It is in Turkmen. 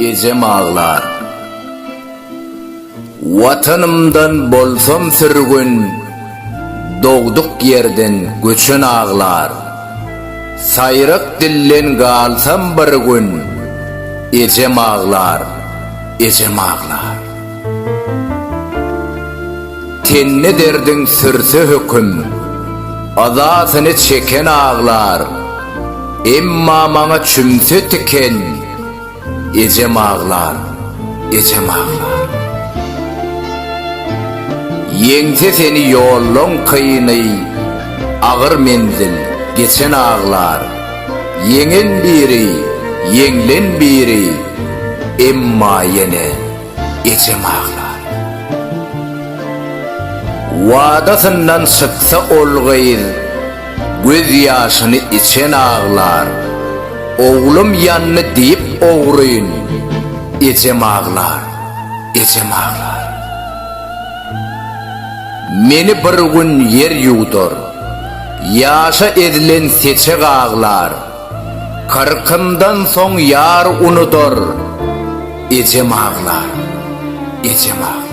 Ejem aglar. Watanymdan bolsam sürgün, Dogduk ýerden göçen aglar. Saýrak dilden galsam bir gün, Ejem aglar, ejem aglar. Tende derdiň sürse höküm, Yzasyny çeken aglar. Emma maňa çümse tiken, Ejem aglar, ejem aglar. Ýeňse seni ýollaň kyny, Agyr menzil geçen aglar. Ýeňen biri, ýeňlen biri, Emma ýene ejem aglar. Wadasyndan çyksa ol gyz, Göz ýaşyny içen aglar. Oglum ýandy diýip ogryn, Ejem aglar, ejem aglar. Meni bir gün ýer ýuwdar, Ýaşa ezilen seçek aglar. Kyrkymdan soň ýar unudar, Ejem aglar, ejem aglar.